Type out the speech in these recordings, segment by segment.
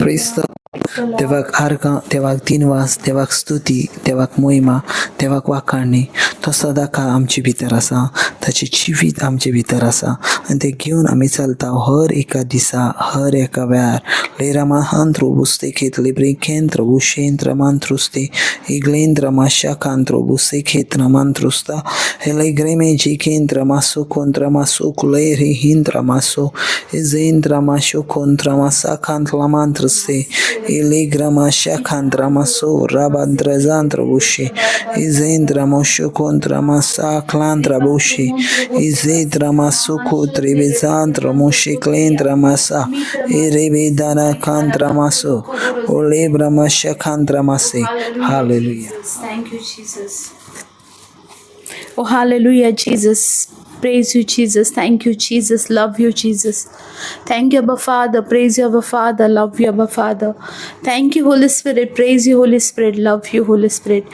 Praise the देवाक आर्गां, देवाक दिनवास, देवाक स्तुती, देवाक मोहिमा, देवाक वाखाणणी. तो सदां काळ आमचे भितर आसा, ताचें जिवीत आमचे भितर आसा आनी तें घेवन आमी चलता हर एका दिसा, हर एका वेळार. लेरामाहांत्रो बुस्तेखेतले ब्रेखेंत्र बुशेंत्र मांत्रुस्ते इग्लेंद्र माशाकांत्रो बुसेखेत्र मांत्रुस्ता हेलेग्रेमे जिकेंद्र मासो कोंत्र मासो कुलेरी हिंद्र मासो इजेंद्र माशो कोंत्र मासा कांतला मांत्रुस्ते इलेग्रा माशा कांद्रा मासो राबांद्रजांद्र बुशे इजेंद्र मोशो कोंत्र मासा क्लांद्र बुशे इजेद्र मासो कोत्रे बेजांद्र मोशे क्लेंद्र मासा इरेबेदारा कांद्र मासो ओलेब्रा माशा कांद्र मासे. Hallelujah. Thank you, Jesus. Oh, hallelujah, Jesus. Praise you, Jesus. Thank you, Jesus. Love you, Jesus. Thank you, Abba Father. Praise you, Abba Father. Love you, Abba Father. Thank you, Holy Spirit. Praise you, Holy Spirit. Love you, Holy Spirit.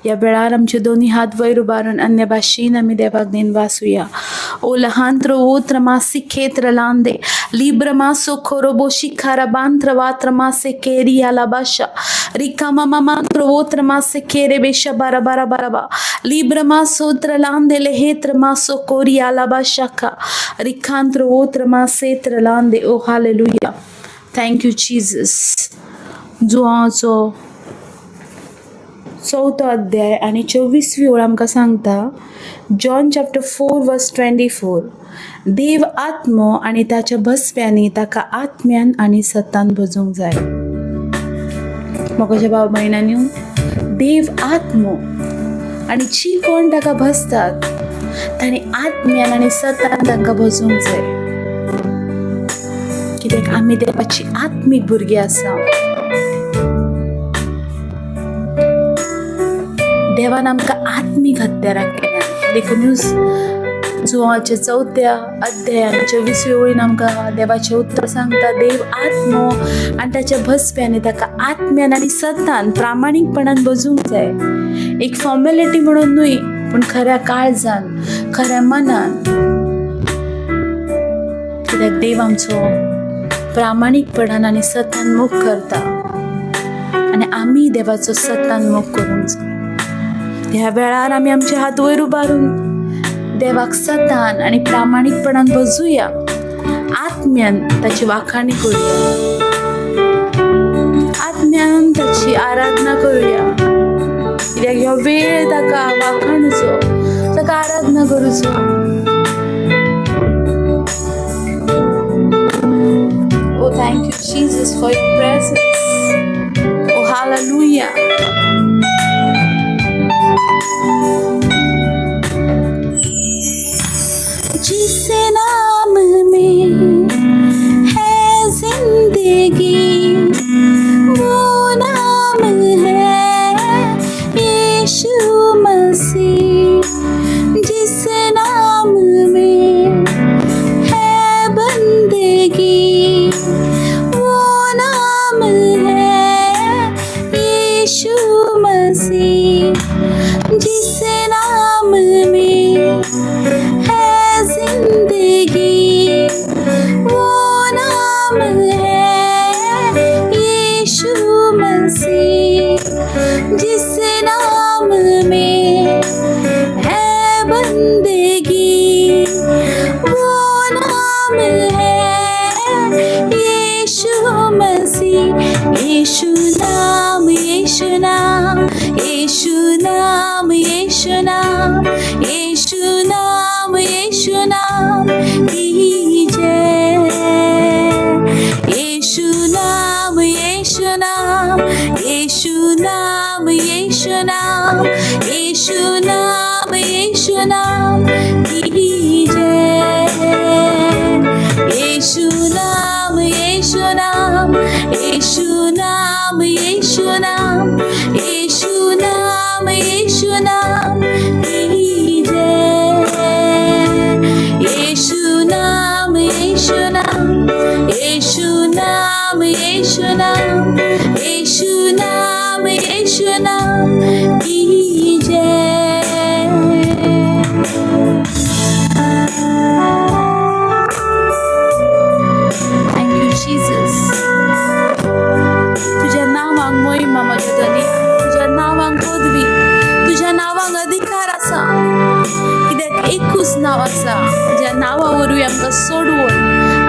या वेळार आमचे दोन्ही हात वयर उबारून अन्य भाशेन आमी देवाक दिनवासुया. ओ लहांत्र ओत्र मासी खेत्र लांदे लिब्र मासो खोरोबो शिखारा बांत्र वात्र मासे केरी आला बाशा रिकामा मामांत्र ओत्र मासे केरे बेशा बारा बारा बारा बा लिब्र मासोत्र लांदे लेहेत्र मासो कोरी आला बाशाका रिकांत्र ओत्र मासेत्र लांदे. ओ hallelujah. Thank you Jesus. जुवाचो चवथो अध्याय आनी 24वी ओळ आमकां सांगता, John chapter 4 verse 24, देव आत्मो आनी ताच्या बसप्यांनी ताका आत्म्यान आनी सतान भजूंक जाय. म्हाका भाव भयणांनी, देव आत्मो आनी जी कोण ताका भजतात तांणी आत्म्यान आनी सतान तांकां भजूंक जाय, कित्याक आमी देवाची आत्मीक भुरगीं आसा. देवान आमकां आत्मीक हत्यारां केल्या, देखुनूच जुवाच्या चवथ्या अध्यायान 24 ओळीन आमकां देवाचें उत्तर सांगता, देव आत्मो आनी ताच्या भसप्यांनी ताका आत्म्यान आनी सतान प्रामाणीकपणान भजूंक जाय. एक फॉर्मेलिटी म्हणून न्हय, पूण खऱ्या काळजान, खऱ्या मनान, कित्याक देव आमचो प्रामाणीकपणान आनी सतान मोग करता आनी आमी देवाचो सतान मोग करूंक जाय. ह्या वेळार आमी आमचे हात वयर उबारून देवाक सतान आनी प्रामाणीकपणान भजुया, आत्म्यान ताची वाखाणी करुया, आत्म्यान ताची आराधना करुया, कित्याक ह्यो वेळ ताका वाखाणचो, ताका आराधना करूचो. Oh, thank you, Jesus, for your presence. Oh, hallelujah. जिस नाम में है जिंदगी, वो नाम है यीशु मसीह. जिस नाम में है बंदगी, वो नाम है यीशु मसीह. जिस नाम में है जिंदगी, वो नाम है यीशु मसीह. जिस नाम में है बंदगी, वो नाम है यीशु मसीह. यीशु नाम, यीशु नाम, यीशु नाम, यीशु नाम, यीशु नाम, यीशु नाम की जय. यीशु नाम, यीशु नाम, यीशु नाम, यीशु नाम, यीशु नाम, यीशु नाम की जय. यीशु नाम, यीशु नाम, यीशु नाम, यीशु नाम, यीशु नाम, यीशु नाम की जय. यीशु नाम, यीशु नाम, यीशु नाम, यीशु नाम, यीशु नाम, यीशु नाम की जय. Thank you, Jesus. नांव आसा ज्या नांवा वरवीं आमकां सोडवण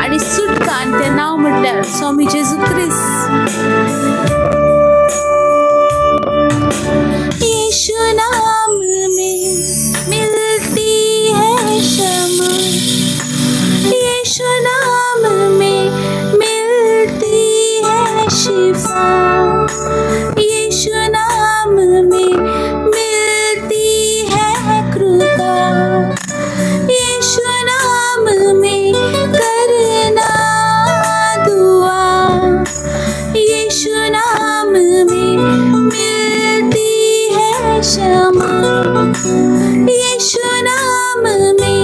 आनी सुटका, आनी तें नांव म्हटल्यार स्वामी जेजू क्रिस्त. यीशु नाम में मिलती है क्षमा, यीशु नाम में मिलती है शिफा, यीशु नाम में मिलती है कृपा, यीशु नाम में करना दुआ, यीशु नाम में मिलती है क्षमा, यीशु नाम में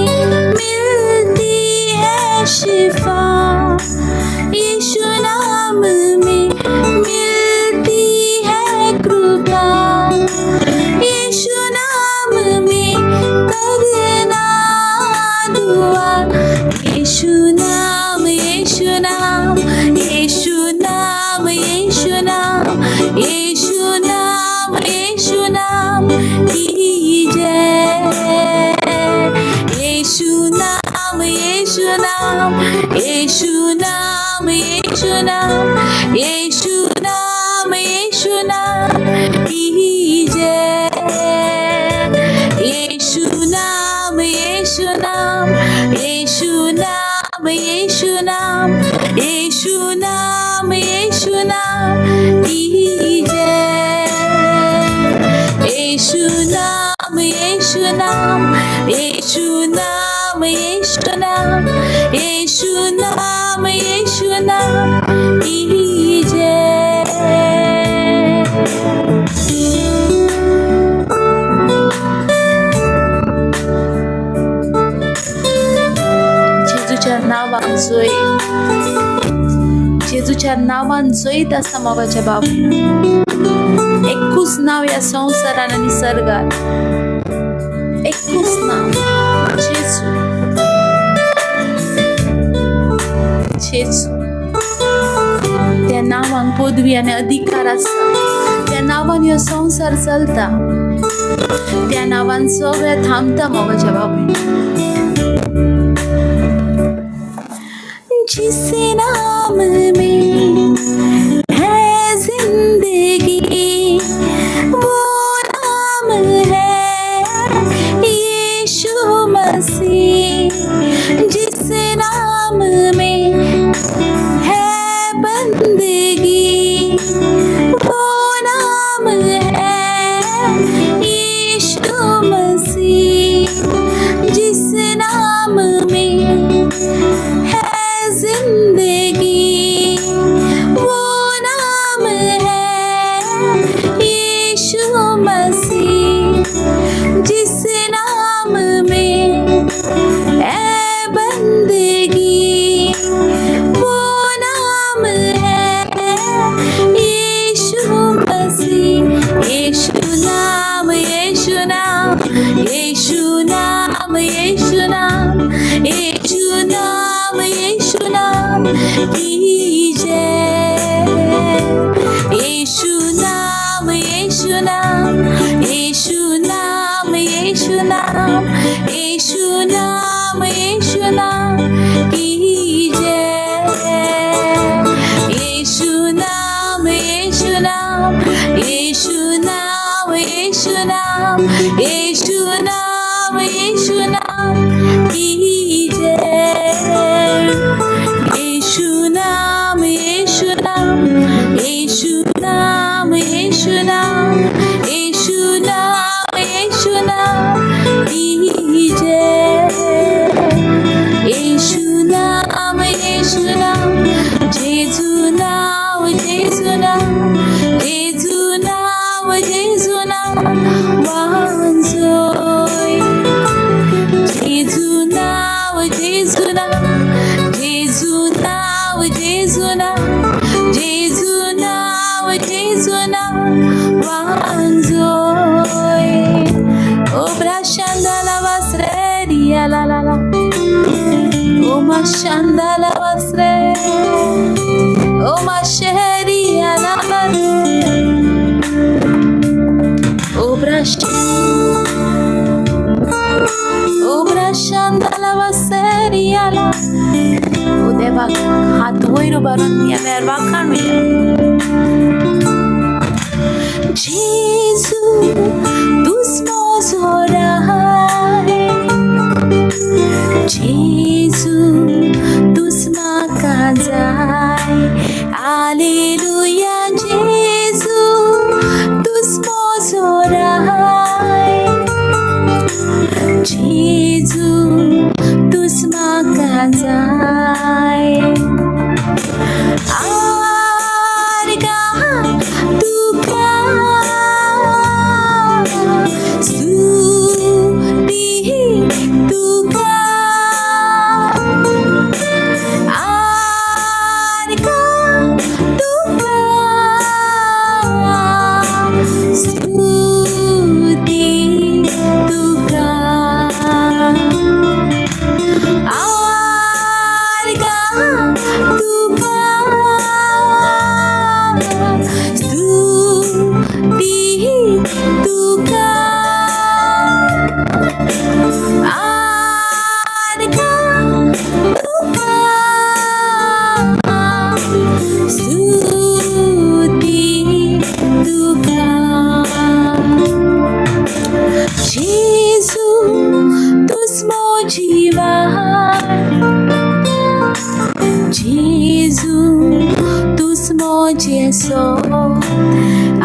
मिलती है शिफा, यीशु नाम में मिलती है कृपा, यीशु नाम में करना दुआ, यीशु नाम, यीशु नाम, यीशु नाम, यीशु नाम, यीशु नाम, यीशु नाम की जय, यीशु नाम, यीशु नाम, यीशु नाम, यीशु नाम, यीशु नाम, यीशु नाम की जय, यीशु नाम, यीशु नाम, यीशु नाम, यीशु नाम, यीशु नाम, यीशु नाम की जय, यीशु नाम, यीशु नाम, यीशु नाम, यीशु नाम, यीशु नाम, यीशु नाम की जय. जेजूच्या नावान जय, जेजूच्या नावान जैत आसा मोगाच्या बाबू. एकूच नांव ह्या संवसारान आनी सर्गार, एकूच नांव, जेजू, जेजू. त्या नांवांक पदवी आनी अधिकार आसा, त्या नांवान ह्यो संवसार चलता, त्या नांवान सगळें थांबता मोगाच्या बाबू. जिस नाम में है जिंदगी, वो नाम है यीशु मसीह, जिस नाम में है बंदगी, वो नाम है यीशु मसीह, जिस नाम में है जिंदगी, वो नाम है यीशु मसीह, जिस नाम में है बंदगी, वो नाम है यीशु मसीह. यीशु नाम, यीशु नाम, यीशु नाम, यीशु नाम, यीशु नाम, यीशु नाम की जय, यीशु नाम, यीशु नाम, यीशु नाम, यीशु नाम, यीशु नाम, यीशु नाम की जय, यीशु नाम, यीशु नाम, यीशु नाम, यीशु नाम, यीशु नाम, यीशु नाम की जय, यीशु नाम, यीशु नाम, यीशु नाम, यीशु नाम, यीशु नाम, यीशु नाम की जय, यीशु नाम, यीशु नाम, जेजू नाव, जेजू नाव, जेजू नाव, जेजू नाव वांजोय, जेजू नाव, जेजू नाव, जेजू नाव, जेजू नाव, जेजू नाव, जेजू नाव वांजोय. ओ ब्राशांदाला वासरे ला ला ला, ओ माशांदाला वासरे, ओ माशेरिया ला ला, ओ ब्राश, ओ ब्राशांदाला. सेरियाला. ओ देवाक हात वयर उबारून ह्या वेळार वाखाणुया. जेजू तूंच म्हजो राय, जेजू तूंच म्हाका जाय. आलेलुया जेजू तूंच म्हजो राय, जेजू तूंच म्हाका जाय. आर्गां तुका स्तुती तुका, आर्गां तुका स्तुती तुका, आर्गां तुका स्तुती तुका, आर्गां तुका स्तुती तुका. जेजू तूंच म्हजी वाट, जेजू तूंच म्हजें सोद.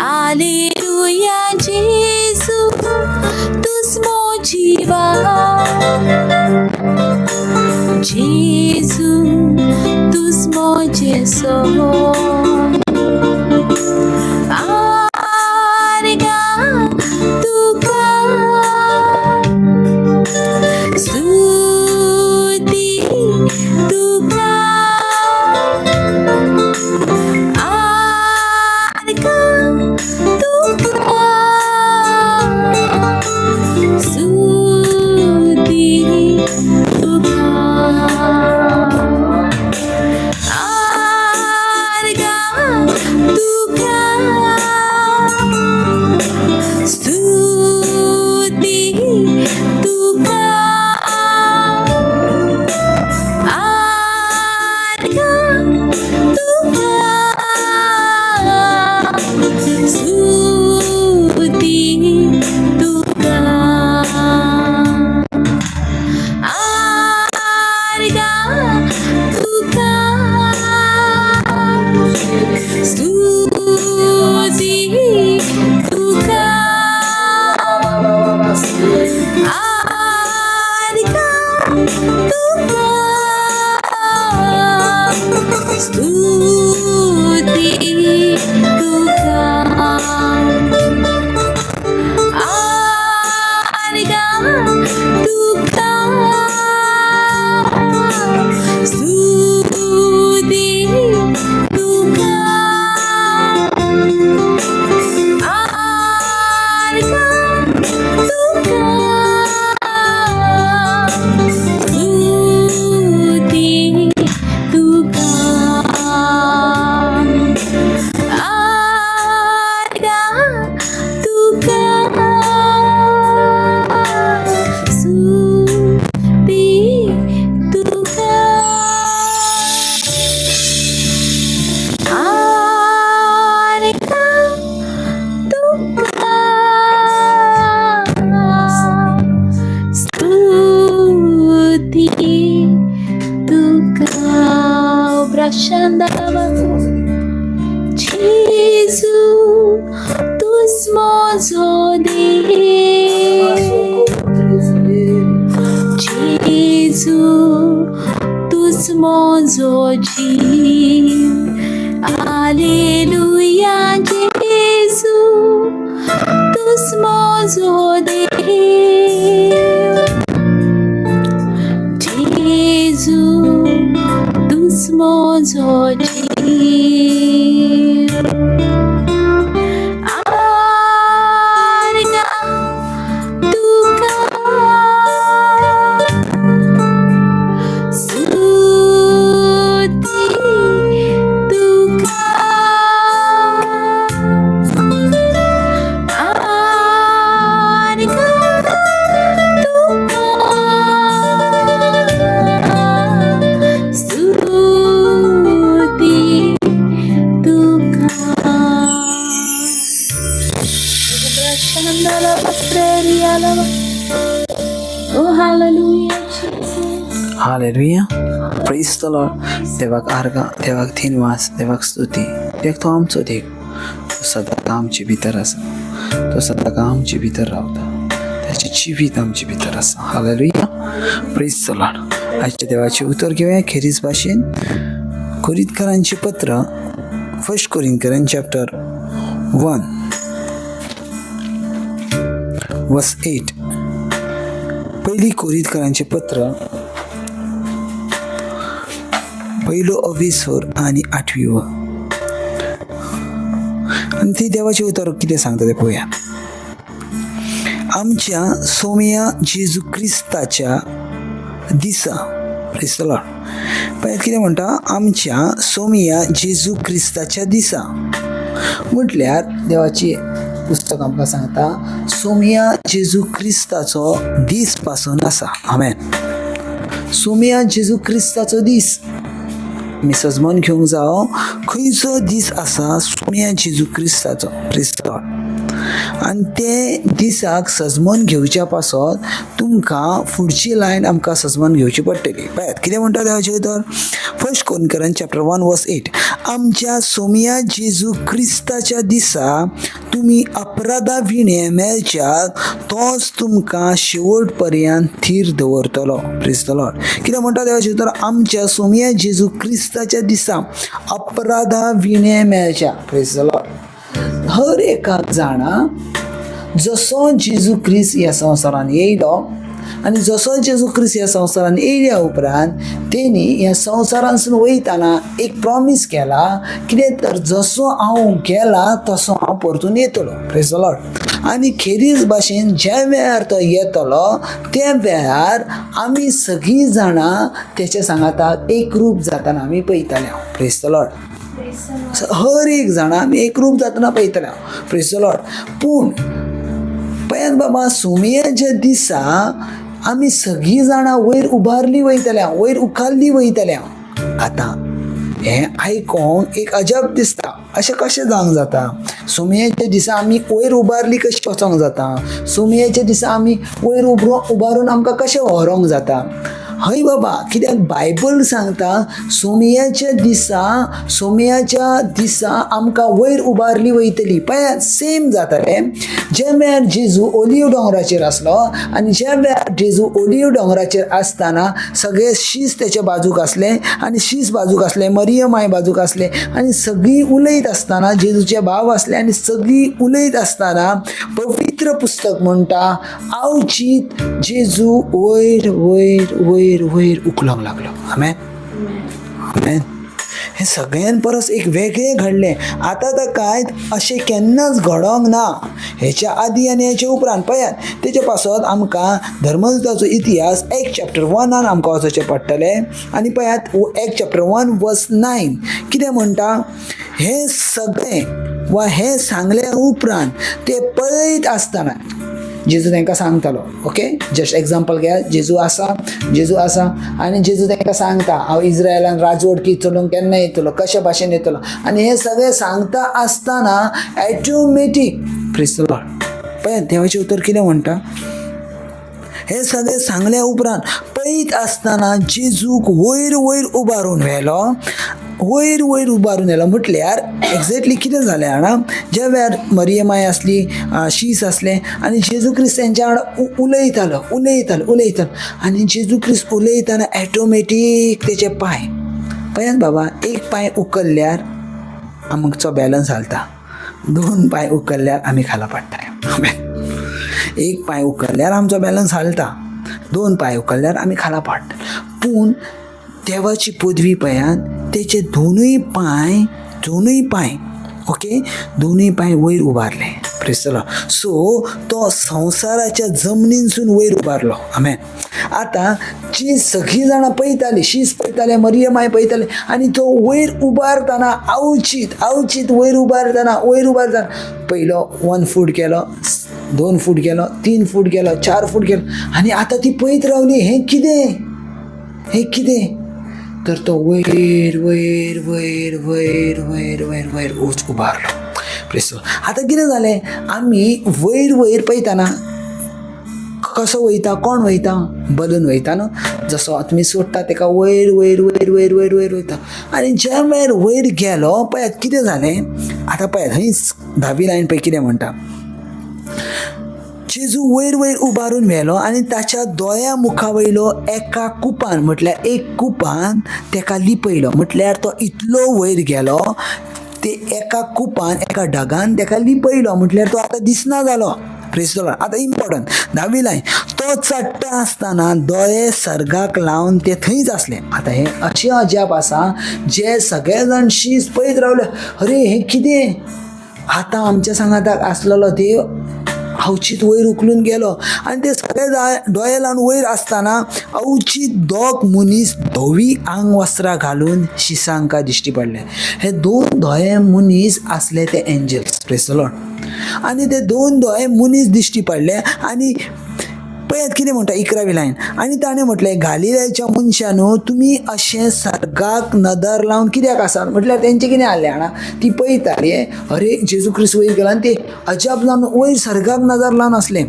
आलेलुया जेजू तूंच म्हजी वाट, जेजू तूंच म्हजें सोद. आर्गां तुका स्तुती तुका, आर्गां तुका स्तुती तुका, आर्गां तुका स्तुती तुका, आर्गां तुका स्तुती तुका, आर्गां तुका स्तुती तुका, आर्गां तुका स्तुती तुका, आर्गां तुका स्तुती तुका, आर्गां तुका स्तुती तुका, आर्गां तुका स्तुती तुका, आर्गां तुका स्तुती तुका. Brashandava जेजू तूंच म्हजो देव, जेजू तूंच म्हजो जीव. आलेलुया जेजू तूंच म्हजो देव, जेजू तूंच म्हजो जीव. आर्गां तुका स्तुती तुका, आर्गां Oh, hallelujah, Jesus. Hallelujah, praise the Lord. देवाक आर्गां, देवाक दिनवास, देवाक स्तुती. देख तो आमचो देव, तो सदां आमचे भितर आसा, तो सदां आमचे भितर रावता, ताचें जिवीत आमचे भितर आसा. हालेलुया, प्रेज the Lord. आयच्या देवाचें उतर घेवया खेरीज भाशेन कोरितकरांचें पत्र, फर्स्ट कोरिंकरां चॅप्टर 1 वर्स 8. पयली कोरितकरांचें पत्र, पयलो अविसोर आनी आठवी व आनी ती देवाचें उतर कितें सांगता तें पळोवया. आमच्या सोमया जेजू क्रिस्ताच्या दिसा, प्रेज the Lord. पळयात कितें म्हणटा, आमच्या सोमया जेजू क्रिस्ताच्या दिसा. म्हटल्यार देवाची पुस्तक आमकां सांगता सोमया जेजू क्रिस्ताचो दीस पासून आसा. आमेन. सोमया जेजू क्रिस्ताचो दीस मी सजमन घेवंक जावो खंयचो दीस आसा सोमया जेजू क्रिस्ताचो. प्रेज the Lord. आनी ते दिसाक सजमन घेवच्या पासत तुमकां फुडची लायन आमकां सजमन घेवची पडटली. पळयात कितें म्हणटा देवाचें तर, फर्स्ट कोरिंकरां चॅप्टर 1 वर्स 8. आमच्या सोमया जेजू क्रिस्ताच्या दिसा तुमी अपराधा विणे मेळच्याक तोच तुमकां शेवट पर्यंत थीर दवरतलो. प्रेज the Lord. कितें म्हणटा देवाचें तर, आमच्या सोमया जेजू क्रिस्ताच्या दिसा अपराधा विणे मेळच्या. Praise the Lord. हर एकाक जाणा जसो जेजू क्रिस्त ह्या संवसारान येयलो आनी जसो जेजू क्रिस्त ह्या संवसारान येयल्या उपरांत तेणी ह्या संवसारांसून वयतना एक प्रॉमीस केला, कितें तर जसो हांव गेला तसो हांव परतून येतलो. Praise the Lord. आनी खेरीज भाशेन ज्या वेळार तो येतलो त्या वेळार आमी सगळीं जाणां तेच्या सांगाताक एकरूप जातना आमी पळयतले. Praise the Lord. हर एक जाणां आमी एकरूप जातना पळयतले. Praise the Lord. पूण पळयात बाबा, सोमयाच्या दिसा आमी सगळीं जाणां वयर उबारली वयतल्या, वयर उखाल्ली वयतल्या. आतां हें आयकोंक एक अजाप दिसता, अशें कशें जावंक जाता? सोमयाच्या दिसा आमी वयर उबारली कशी वचोंक जाता? सोमयाच्या दिसा आमी वयर उबारून आमकां कशें व्हरोंक जाता? हय बाबा, कित्याक बायबल सांगता सोमयाच्या दिसा, सोमयाच्या दिसा आमकां वयर उबारली वयतली. पळयात सेम जातलें. ज्या वेळार जेजू ओलिव दोंगराचेर आसलो आनी ज्या वेळार जेजू ओलिव दोंगराचेर आसतना सगळे शीस तेच्या बाजूक आसले आनी शीस बाजूक आसले, मरियम माय बाजूक आसले आनी सगळीं उलयत आसतना जेजूचे भाव आसले आनी सगळीं उलयत आसतना पवित्र पुस्तक म्हणटा आवचीत जेजू वयर वयर वयर वयर उखलोंक लागलो. आमेन, आमेन. हें सगळ्यान परस एक वेगळें घडलें. आतां तर कांय अशें केन्नाच घडोंक ना हेच्या आदी आनी हेच्या उपरांत. पळयात तेचे पासत आमकां धर्मजुताचो इतिहास 1 चॅप्टर 1 आमकां वचचें पडटलें. आनी पळयात 1 चॅप्टर 1 वर्स 9 कितें म्हणटा, हें सगळें वा हें सांगल्या उपरांत ते पळयत आसतना जेजू तांकां सांगतालो. ओके, जस्ट एग्जाम्पल घेया, जेजू आसा, जेजू आसा आनी जेजू तांकां सांगता हांव इज्रायलान राजवटकी चलोवंक केन्ना येतलो, कशा भाशेन येतलो. आनी हें सगळें सांगता आसतना ऑटोमॅटीक, प्रेज the Lord. पळयात देवाचें उतर कितें म्हणटा, हें सगळें सांगल्या उपरांत पळयत आसतना जेजूक वयर वयर उबारून व्हेलो, वयर वयर उबारून व्हेलो. म्हटल्यार एग्जॅक्टली कितें जालें जाणा, ज्या वेळार मरियमाय आसली, शीस आसलें आनी जेजू क्रिस्त तेंच्या वांगडा उलयतालो, उलयतालो, उलयतालो आनी जेजू क्रिस्त उलयतना ऑटोमॅटीक तेचे पांय, पळयात बाबा, एक पांय उखल्ल्यार आमचो बॅलन्स हालता, दोन पांय उखल्ल्यार आमी खाला पडटा. एक पांय उखल्ल्यार आमचो बॅलन्स हालता, दोन पांय उखल्ल्यार आमी खाला पडटा. पूण देवाची पदवी पळयात, तेचे दोनूय पांय, दोनूय पांय, ओके, दोनूय पांय वयर उबारले. Praise the Lord. सो तो संवसाराच्या जमनीनसून वयर उबारलो. आमेन. आतां जी सगळीं जाणां पळयतालीं, शीस पळयताले, मरियमाय पळयताले आनी तो वयर उबारतना आवचीत आवचीत वयर उबारतना, वयर उबारतना पयलो 1 फूट गेलो, 2 फूट गेलो, 3 फूट गेलो, 4 फूट गेलो आनी आतां ती पळयत रावली, हें कितें, हें कितें? तर तो वयर वयर वयर वयर वयर वयर वयर उच उबारलो. प्रेस. आतां कितें जालें, आमी वयर वयर पळयतना कसो वयता, कोण वयता, बलून वयता न्हू, जसो तुमी सोडटा तेका वयर वयर वयर वयर वयर वयर वयता. आनी ज्या वेळार वयर गेलो पळयात कितें जालें. आतां पळयात थंयच 10वी लायन पळय कितें म्हणटा, जेजू वयर वयर उबारून व्हेलो आनी ताच्या दोळ्या मुखा वयलो एका कुपान, म्हटल्यार एक कुपान तेका लिपयलो. म्हटल्यार तो इतलो वयर गेलो ते एका कुपान, एका ढगान तेका लिपयलो, म्हटल्यार तो आतां दिसना जालो. Praise the Lord. आतां इम्पॉर्टंट 10वी लायन, तो चडटा आसतना दोळे सर्गाक लावन ते थंयच आसले. आतां हें अशें अजाप आसा जे सगळे जाण शीस पळयत रावले, अरे हें कितें, आतां आमच्या सांगाताक आसलेलो देव अवचीत वयर उखलून गेलो. आनी ते सगळे दोळे लावन वयर आसतना अवचीत दोग मनीस धवी आंगवस्त्रां घालून शिसांकां दिश्टी पडले. हे दोन धवे मनीस आसले ते एंजल्स. Praise the Lord. आनी ते दोन धवे मनीस दिश्टी पडले. आनी पळयात कितें म्हणटा 11वी लायन, आनी ताणें म्हटलें, गालिलयाच्या मनशानू तुमी अशें सर्गाक नदर लावन कित्याक आसात. म्हटल्यार तेंचें कितें जालें जाणा, ती पळयताली अरे जेजू क्रिस्त वयर गेला आनी ते अजाप जावन वयर सर्गाक नदर लावन आसले.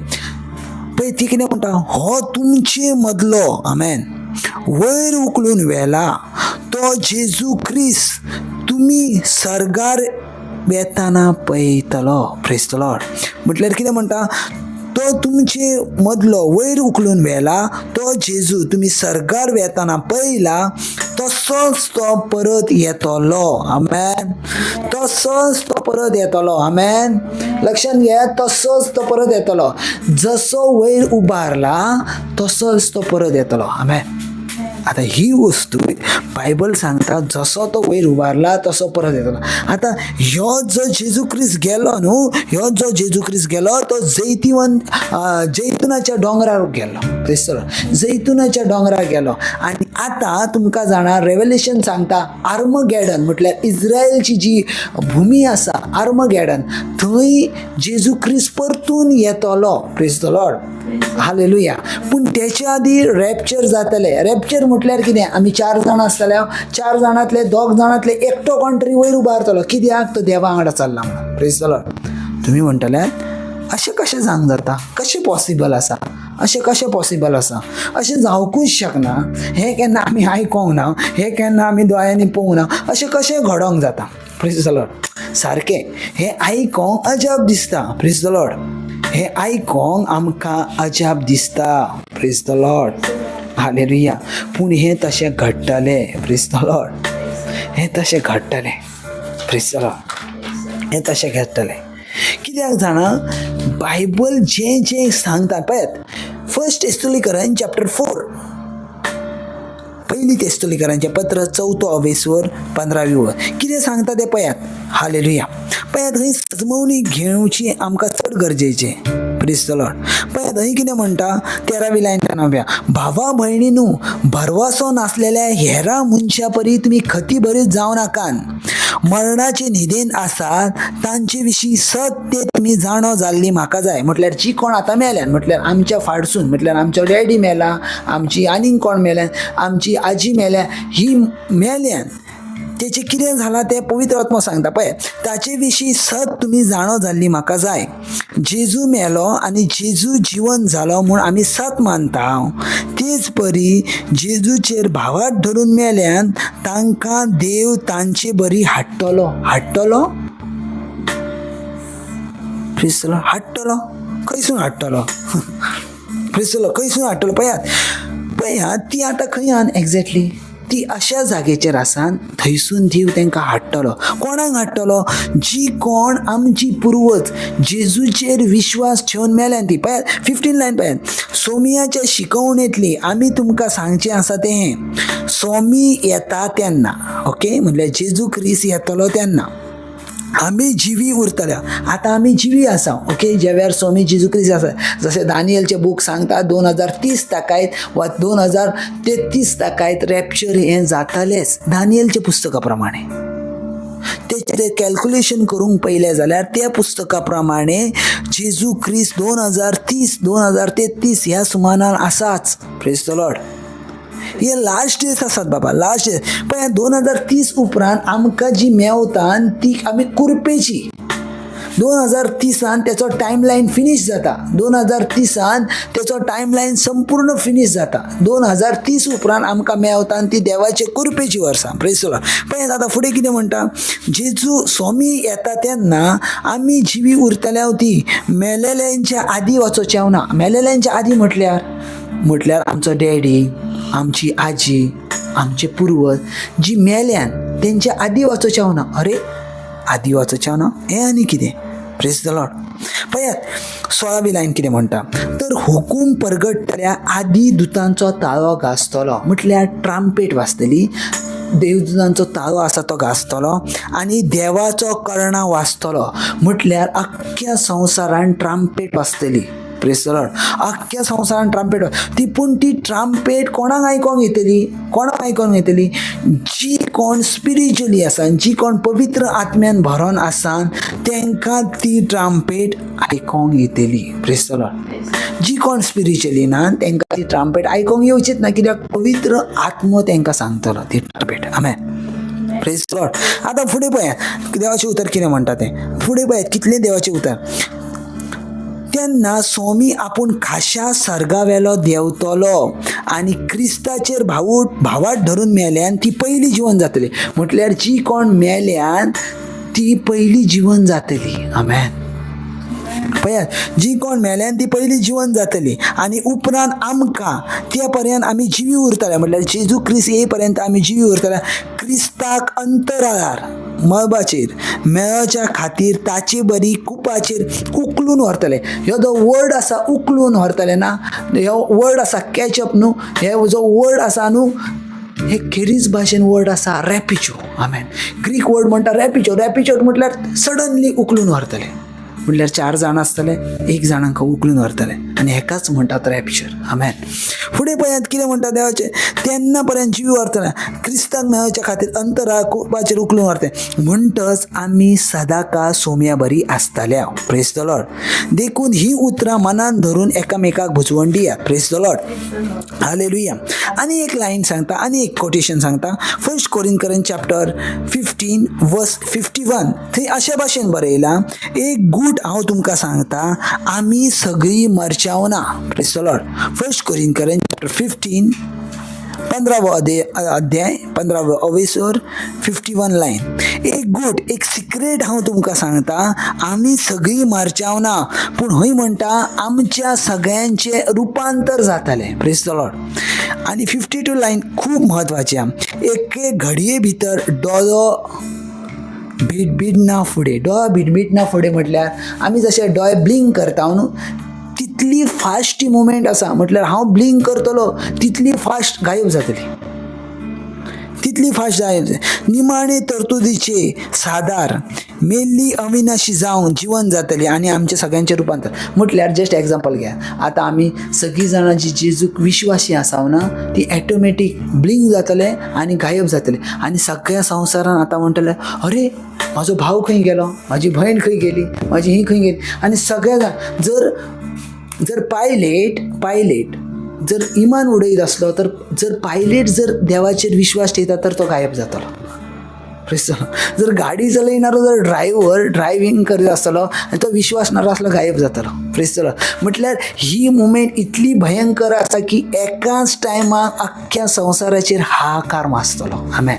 पळय ती कितें म्हणटा, हो तुमचे मदलो, आमेन, वयर उखलून व्हेला तो जेजू क्रिस्त तुमी सर्गार वेताना पळयतलो. Praise the Lord. म्हटल्यार कितें म्हणटा, तो तुमचे मदलो वयर उखलून व्हेला तो जेजू तुमी सर्गार वेताना पळयला तसोच तो परत येतलो. आमेन. तसोच तो परत येतलो. आमेन. लक्षांत घेयात, तसोच तो परत येतलो. जसो वयर उबारला तसोच तो परत येतलो. आमेन. आतां ही वस्तू बायबल सांगता, जसो तो वयर उबारला तसो परत येतलो. आतां ह्यो जो जेजू क्रिस्त गेलो न्हू, ह्यो जो जेजू क्रिस्त गेलो तो जैतुनाच्या दोंगरार गेलो. क्रिस्त जैतुनाच्या दोंगरार गेलो. आनी आतां तुमकां जाणा रेवलेशन सांगता आर्मगेडन, म्हटल्यार इस्रायलची जी भुमी आसा आर्मगेडन, थंय जेजू क्रिस्त परतून येतलो. Praise the Lord. Hallelujah. पूण तेच्या आदी रॅप्चर जातलें. रॅप्चर म्हटल्यार कितें, आमी 4 जाण आसतले, 4 जाणांतले 2 जाणांतले एकटो कोण तरी वयर उबारतलो. कित्याक, तो देवा वांगडा चल्ला म्हणून. Praise the Lord. तुमी म्हणटले अशें कशें जावंक जाता, कशें पॉसिबल आसा, अशें कशें पॉसिबल आसा, अशें जावंकूच शकना, हें केन्ना आमी आयकोंक ना, हें केन्ना आमी दोळ्यांनी पळोवंक ना, अशें कशें घडोवंक जाता. Praise the Lord. सारकें हें आयकोंक अजाप दिसता. Praise the Lord. हें आयकोंक आमकां अजाप दिसता. Praise the Lord. Hallelujah. पूण हें तशें घडटलें. Praise the Lord. हें तशें घडटलें. Praise the Lord. हें तशें घडटलें. कित्याक जाणा, बायबल जें जें सांगता पळयात, फर्स्ट तेस्सलोनिकरां चॅप्टर 4, पयली तेस्सलोनिकरांचें पत्र 4 अवेसवर 15वी वर कितें सांगता तें पळयात. हालेलुया. पळयात थंय सजमवणी घेवची आमकां चड गरजेचें. Praise the Lord. पळयात थंय कितें म्हणटा, 13वी लायन नाव्या, भावा भयणी न्हू भरवसो नासलेल्या हेरा मनशां परी तुमी खती बरीच जावं नाकात. मरणाचे न्हिदेन आसात तांचे विशीं सत ते तुमी जाणो जाल्ली म्हाका जाय. म्हटल्यार जी कोण आतां मेल्यान, म्हटल्यार आमच्या फाटसून, म्हटल्यार आमचो डॅडी मेला, आमची आनीक कोण मेल्यान, आमची आजी मेल्या, ही मेल्यान तेचें कितें जालां तें पवित्र आत्मो सांगता. पळय, ताचे विशीं सत तुमी जाणो जाल्ली म्हाका जाय. जेजू मेलो आनी जेजू जिवन जालो म्हूण आमी सत मानता, तेच परी जेजूचेर भावार्थ धरून मेल्यान तांकां देव तांचे बरी हाडटलो. हाडटलो. प्रिसलो हाडटलो. खंयसून हाडटलो? प्रिसलो खंयसून हाडटलो? पळयात पळयात ती आतां खंय आहा एग्जॅक्टली, ती अशा जागेचेर आसा थंयसून देव तांकां हाडटलो. कोणाक हाडटलो? जी कोण आमची पुर्वज जेजूचेर विश्वास ठेवन मेल्यान ती. पळयात 15 लायन पळयात, सोमियाच्या शिकवणेंतली आमी तुमकां सांगचें आसा तें हें, सोमी येता तेन्ना, ओके, म्हणल्यार जेजू क्रिस्त येतलो तेन्ना आमी जिवी उरतले. आतां आमी जिवी आसा, ओके, ज्या वेळार स्वामी जेजू क्रिस्त आसा, जशें दानियलचें बूक सांगता 2030 ताकायत वा 2033 ताकायत रॅप्चर हें जातलेंच दानियलच्या पुस्तका प्रमाणे. तें कॅल्कुलेशन करूंक पळयलें जाल्यार त्या पुस्तका प्रमाणे जेजू क्रिस्त 2030 2033 ह्या सुमानान आसाच. Praise the Lord. हे लास्ट डेज आसात बाबा, लास्ट डेज. पळय 2030 उपरांत आमकां जी मेवता ती आमी कुरपेची. 2030 तेचो टायमलायन फिनीश जाता. 2030 तेचो टायमलायन संपूर्ण फिनीश जाता. 2030 उपरांत आमकां मेवता आनी ती देवाचे कृपेची वर्सां. प्रेज the Lord. पळयात आतां फुडें कितें म्हणटा, जेजू स्वामी येता तेन्ना आमी जिवी उरतल्या ती मेलेल्यांच्या आदी वचोचें ना. मेलेल्यांच्या आदी म्हटल्यार आमचो डॅडी, आमची आजी, आमचे पुर्वज जी मेल्यान तेंच्या आदी वचोचें ना. अरे आदी वचोचें ना हें आनी कितें. Praise the Lord. पळयात 16वी लायन कितें म्हणटा, तर हुकूम परगटतल्या आदी दुतांचो ताळो गाजतलो. म्हटल्यार ट्राम्पेट वाजतली, देवदुतांचो ताळो आसा तो गाजतलो आनी देवाचो कर्णा वाजतलो. म्हटल्यार अख्ख्या संवसारान ट्राम्पेट वाजतली. Praise the Lord. अख्ख्या संवसारान ट्राम्पेट ती, पूण ती ट्राम्पेट कोणाक आयकोंक येतली, कोणाक आयकोंक येतली, जी कोण स्पिरिच्युअली आसा, जी कोण पवित्र आत्म्यान भरोन आसा तांकां ती ट्राम्पेट आयकोंक येतली. Praise the Lord. जी कोण स्पिरिच्युअली ना तांकां ती ट्राम्पेट आयकोंक येवचीच ना, कित्याक पवित्र आत्मो तांकां सांगतलो ती ट्राम्पेट. आमेन. Praise the Lord. आतां फुडें पळयात देवाचें उतर कितें म्हणटा तें. फुडें पळयात कितलें देवाचें उतर. तेन्ना स्वामी आपूण खाशा सर्गावेलो देंवतलो आनी क्रिस्ताचेर भावाट धरून मेल्यान ती पयली जिवन जातली. म्हटल्यार जी कोण मेल्यान ती पयली जिवन जातली. आमेन. पळयात जी कोण मेल्यान ती पयली जिवन जातली आनी उपरांत आमकां त्या पर्यंत आमी जिवी उरतले. म्हटल्यार जेजू क्रिस्त ये पर्यंत आमी जिवी उरतले. क्रिस्ताक अंतराळार मळबाचेर मेळच्या खातीर ताचे बरी कुपाचेर उखलून व्हरतले. ह्यो जो वर्ड आसा उखलून व्हरतले ना, ह्यो वर्ड आसा कॅचअप न्हू, हे जो वर्ड आसा न्हू हे खेरीज भाशेन वर्ड आसा रॅपिचो. आमेन. ग्रीक वर्ड म्हणटा रॅपिचो. रॅपिचो म्हटल्यार सडनली उखलून व्हरतले. म्हटल्यार 4 जाण आसतले, एक जाणांक उखलून व्हरतले आनी हेकाच म्हणटात रॅप्चर. आमेन. फुडें पळयात कितें म्हणटा देवाचें, तेन्ना पर्यंत जिवी व्हरतले क्रिस्ताक मेळच्या खातीर अंतरा कुपाचेर उखलून व्हरतले. म्हणटच आमी सदांकाळ सोम्या बरी आसतल्या. Praise the Lord. देखून ही उतरां मनान धरून एकामेकाक भुजवण दियात. Praise the Lord. Hallelujah. आनी एक लायन सांगता, आनी एक कोटेशन सांगता, 1 कोरिंथकरां चॅप्टर 15 वर्स 51 थंय अशे भाशेन बरयलां, एक गूट हांव तुमकां सांगता, आमी सगळीं मरच्याव ना. Praise the Lord. 1 कोरिंथकरां chapter 15 15वो अध्याय 15वो अवेसर 51 लायन. एक गूट, एक सिक्रेट हांव तुमकां सांगता, आमी सगळीं मरच्याव ना, पूण हय म्हणटा आमच्या सगळ्यांचें रुपांतर जातलें. Praise the Lord. आनी 52 लायन खूब म्हत्वाची आहा. एके घडये भितर दोळो भिटभिटना फुडें, दोळो भिटभिटना फुडें म्हटल्यार आमी जशे दोळे ब्लिंक करता न्हू तितली फास्ट ती मुवमेंट आसा. म्हटल्यार हांव ब्लिंक करतलो तितली फास्ट गायब जातली, तितली फास्ट गायब. निमाणे तरतुदीचे सादार मेल्ली अविनाशी जावन जिवन जातली आनी आमचें सगळ्यांचें रुपांतर. म्हटल्यार जस्ट एग्जाम्पल घेया, आतां आमी सगळीं जाणां जी जेजूक विश्वासी आसा ना ती ऑटोमॅटीक ब्लिंक जातले आनी गायब जातले आनी सगळ्या संवसारान आतां म्हणटले, अरे म्हाजो भाव खंय गेलो, म्हाजी भयण खंय गेली, म्हाजी ही खंय गेली. आनी सगळे जाण जर जर पायलेट जर इमान उडयत आसलो तर जर पायलेट जर देवाचेर विश्वास ठेयता तर तो गायब जातलो. जर गाडी चलयणारो जर ड्रायव्हर ड्रायव्हींग करीत आसतलो आनी तो विश्वास नारो आसलो गायब जातलो. Praise the Lord. म्हटल्यार ही मुमेंट इतली भयंकर आसा की एकाच टायमाक अख्ख्या संवसाराचेर हाहाकार माजतलो. आमेन.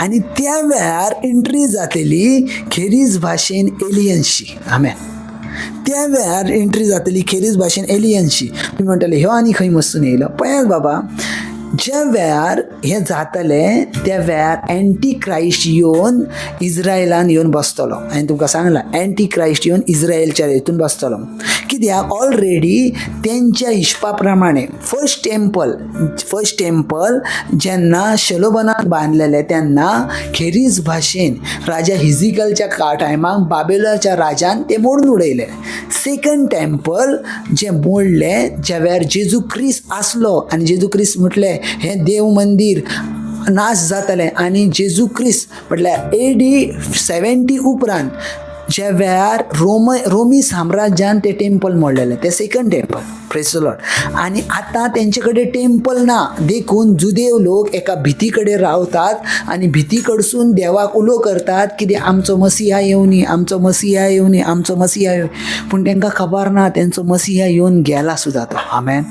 आनी त्या वेळार एंट्री जातली खेरीज भाशेन एलियन्सची. आमेन. त्या वेळार एंट्री जातली खेरीज भाशेन एलियन्सची. तुमी म्हणटले ह्यो आनी खंय मस्तून येयलो. पळयात बाबा, ज्या वेळार हें जातलें त्या वेळार एंटी क्रायस्ट येवन इज्रायलान येवन बसतलो. हांवें तुमकां सांगलां, एंटी क्रायस्ट येवन इज्रायलच्या हितून बसतलो. कित्याक ऑलरेडी तेंच्या हिशपा प्रमाणे फर्स्ट टेम्पल जेन्ना शलोबनान बांदलेलें तेन्ना खेरीज भाशेन राजा हिजिकलच्या टायमाक बाबेलाच्या राजान तें मोडून उडयलें. सेकंड टेम्पल जें मोडलें ज्या वेळार जेजू क्रिस्त आसलो आनी जेजू क्रिस्त म्हटलें हें देव मंदीर नाश जातलें आनी जेजू क्रिस्त म्हटल्यार AD 70 उपरांत ज्या वेळार रोमी साम्राज्यान तें टेम्पल मोडलेलें, तें सेकंड टेम्पल. प्रेज लॉर्ड. आनी आतां तेंचे कडेन टेम्पल ना, देखून जुदेव लोक एका भिती कडेन रावतात आनी भिती कडसून देवाक उलो करतात कितें आमचो मसिया येवनी, आमचो मसिया येवनी, आमचो मसिया येवनी. पूण तांकां खबर ना तेंचो मसिया येवन गेला सुद्दां तो. आमेन.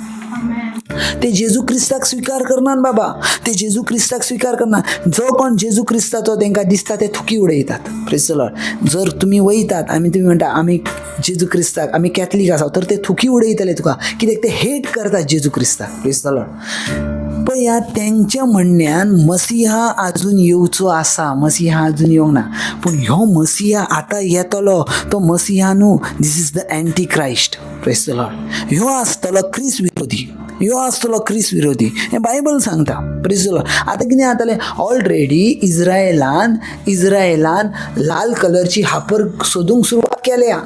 ते जेजू क्रिस्ताक स्विकार करनात बाबा, ते जेजू क्रिस्ताक स्विकार करनात. जो कोण जेजू क्रिस्ताचो तांकां दिसता ते थुकी उडयतात. प्रेज लॉर्ड. जर तुमी वयतात आनी तुमी म्हणटा आमी जेजू क्रिस्ताक, आमी कॅथलीक आसा, तर ते थुकी उडयतले तुका, कित्याक ते हेट करतात जेजू क्रिस्ताक. प्रेज लॉर्ड. पळयात तेंच्या म्हणण्यान मसिहा आजून येवचो आसा, मसिहा आजून येवंक ना, पूण ह्यो मसिहा आतां येतलो तो मसिहा न्हू, this is the anti Christ. Praise the Lord. ह्यो आसतलो क्रिस विरोधी, ह्यो आसतलो क्रिस विरोधी, हें बायबल सांगता. प्रेज the Lord. आतां कितें जातलें, ऑलरेडी इज्रायलान लाल कलरची हापर सोदूंक सुरवात केल्या.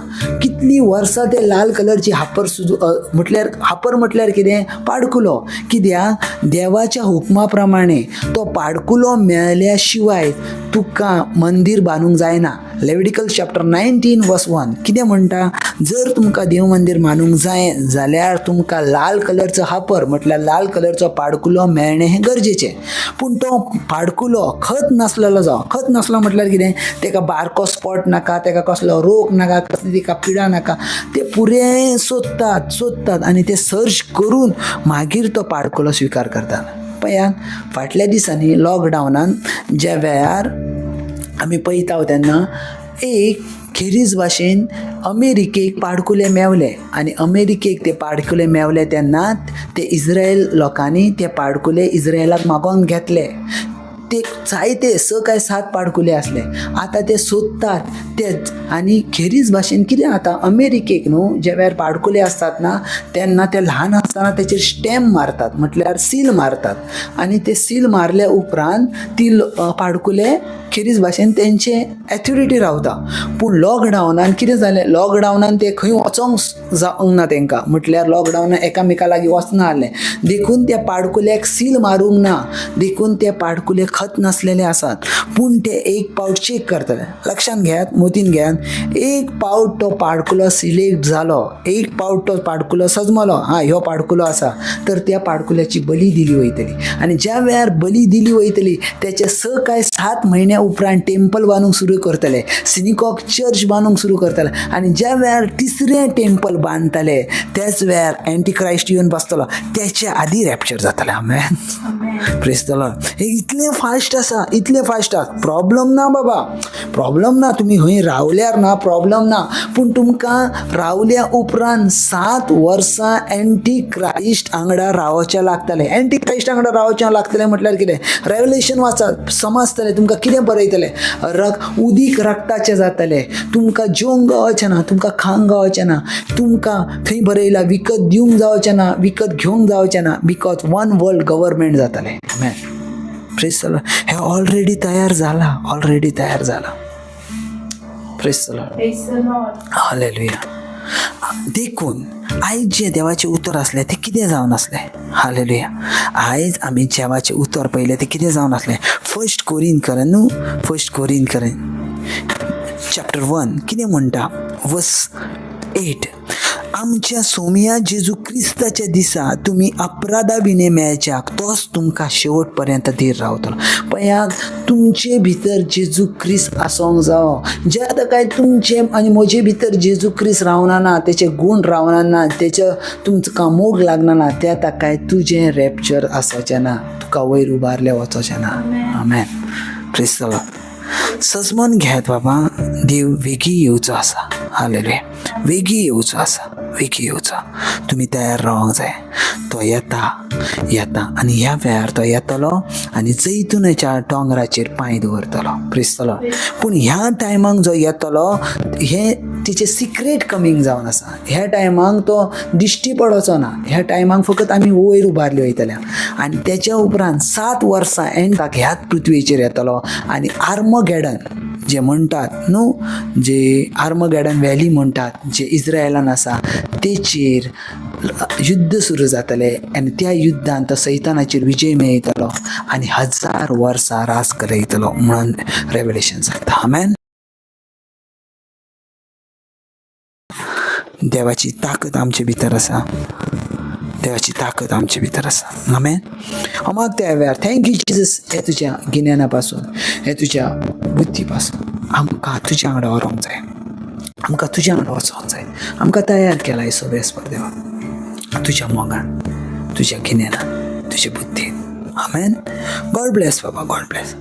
कितलीं वर्सां ते लाल कलरची हापर म्हटल्यार हापर म्हटल्यार कितें, पाडकुलो. कित्याक देवाच्या हुकमा प्रमाणे तो पाडकुलो मेळ्ळ्या शिवाय तुका मंदीर बांदूंक जायना. लेविटिकल चॅप्टर 19 वर्स 1 कितें म्हणटा, जर तुमकां देव मंदीर बांदूंक जाय जाल्यार तुमकां लाल कलरचो हापर म्हटल्यार लाल कलरचो पाडकुलो मेळणें हें गरजेचें. पूण तो पाडकुलो खत नासलेलो जावं. खत नासलो म्हटल्यार कितें, तेका बारको स्पॉट नाका, तेका कसलो रोग नाका, कसली तेका पिडा नाका. ते पुरें सोदतात सोदतात आनी ते सर्च करून मागीर तो पाडकुलो स्विकार करतात. पळयात फाटल्या दिसांनी लॉकडावनान ज्या वेळार आमी पळयता तेन्ना एक खेरीज भाशेन अमेरिकेक पाडकुले मेवले आनी अमेरिकेक ते पाडकुले मेवले तेन्ना ते इज्रायल लोकांनी ते पाडकुले इज्रायलाक मागोवन घेतले. ते जायते 6 काय 7 पाडकुले आसले. आतां ते सोदतात तेच. आनी खेरीज भाशेन कितें जाता, अमेरिकेक न्हू ज्या वेळार पाडकुले आसतात ना तेन्ना ते ल्हान आसतना तेचेर स्टॅम्प मारतात, म्हटल्यार सील मारतात आनी ते सील मारल्या उपरांत ती पाडकुले खेरीज भाशेन तेंचे एथोरिटी रावता. पूण लॉकडावनान कितें जालें, लॉकडावनान ते खंय वचोंक जावंक ना तेंकां, म्हटल्यार लॉकडावनान एकामेका लागीं वचना आसलें, देखून त्या पाडकुल्याक सील मारूंक ना, देखून ते पाडकुले खत नासलेले आसात. पूण ते एक पावट चॅक करतले. लक्षांत घेयात, मोतीन घेयात, एक पावट तो पाडकुलो सिलेक्ट जालो, एक पावट तो पाडकुलो सजमलो, हां ह्यो पाडकुलो आसा, तर त्या पाडकुल्याची बली दिली वयतली. आनी ज्या वेळार बली दिली वयतली तेचे 6 काय 7 म्हयन्या उपरांत टेम्पल बांदूंक सुरू करतले, सिनिकॉक चर्च बांदूंक सुरू करतले. आनी ज्या वेळार तिसरें टेम्पल बांदतले त्याच वेळार एंटी क्रायस्ट येवन बसतलो, तेच्या आदी रॅप्चर जातलें. आमेन. प्रेज the Lord. हें इतलें फास्ट आसा, इतलें फास्ट आसा. प्रॉब्लम ना बाबा, प्रॉब्लम ना, तुमी खंय रावल्यार ना प्रॉब्लम ना, पूण तुमकां रावल्या उपरांत 7 वर्सां एंटी क्रायस्ट वांगडा रावचें लागतलें. एंटी क्रायस्ट वांगडा रावचें लागतलें म्हटल्यार कितें, रेवलेशन वाचात, समजतलें तुमकां कितें बरयतलें. उदीक रक्ताचें जातलें, तुमकां जेवंक गावचें ना, तुमकां खावंक गावचें ना, तुमकां थंय बरयलां विकत दिवंक जावचें ना, विकत घेवंक जावचें ना, because one world government जातलें. आमेन. प्रेज the Lord. हें ऑलरेडी तयार जालां, ऑलरेडी तयार जालां. Praise the Lord. Praise the Lord. Hallelujah. देखून आयज जें देवाचें उतर आसलें तें कितें जावन आसलें. हालेलुया. आयज आमी देवाचें उतर पळयलें तें कितें जावन आसलें. फर्स्ट कोरिंथकरां न्हू, फर्स्ट कोरिंथकरां चॅप्टर 1 कितें म्हणटा, वर्स 8, आमच्या सोमया जेजू क्रिस्ताच्या दिसा तुमी अपराधा विणे मेळच्याक तोच तुमकां शेवट पर्यंत धीर रावतलो. पळयात तुमचे भितर जेजू क्रिस्त आसोंक जावो. जे आतां काय तुमचे आनी म्हजे भितर जेजू क्रिस्त रावना ना, तेचे गूण रावना ना, तेचे तुमकां मोग लागना ना, ते आतां काय तुजें रॅप्चर आसचें ना, तुका वयर उबारलें वचचें ना. आमेन. प्रेज the Lord. सजमन घेयात बाबा, देव वेगीं येवचो आसा. हालेलुया. वेगीं येवचो आसा, वेगीं येवचो. तुमी तयार रावंक जाय. तो येता, येता आनी ह्या वेळार तो येतलो आनी जैतुनाच्या दोंगराचेर पांय दवरतलो. प्रेज the Lord. पूण ह्या टायमाक जो येतलो हें तिचें सिक्रेट कमींग जावन आसा. ह्या टायमाक तो दिश्टी पडचो ना. ह्या टायमाक फकत आमी वयर उबारले वयतले आनी तेच्या उपरांत 7 वर्सां एंडाक ह्याच पृथ्वीचेर येतलो आनी आर्मगेडन जे म्हणटात न्हू, जे आर्मगेडन व्हॅली म्हणटात, जे इज्रायलान आसा, तेचेर युद्ध सुरू जातलें आनी त्या युद्धान तो सैतानाचेर विजय मेळयतलो आनी 1000 वर्सां राज करयतलो म्हणून रेवलेशन सांगता. आमेन. देवाची ताकद आमचे भितर आसा, देवाची ताकद आमचे भितर आसा. आमेन. हांव मागता ह्या वेळार, thank you Jesus, हे तुज्या गिन्याना पासून, हे तुज्या बुद्धी पासून आमकां तुज्या वांगडा व्हरोंक जाय, आमकां तुज्या वांगडा वचोंक जाय. आमकां तयार केला हे बेस्पर देवा तुज्या मोगान, तुज्या गिन्यानान, तुज्या बुद्धीन. आमेन. गॉड ब्लेस बाबा, गॉड ब्लेस.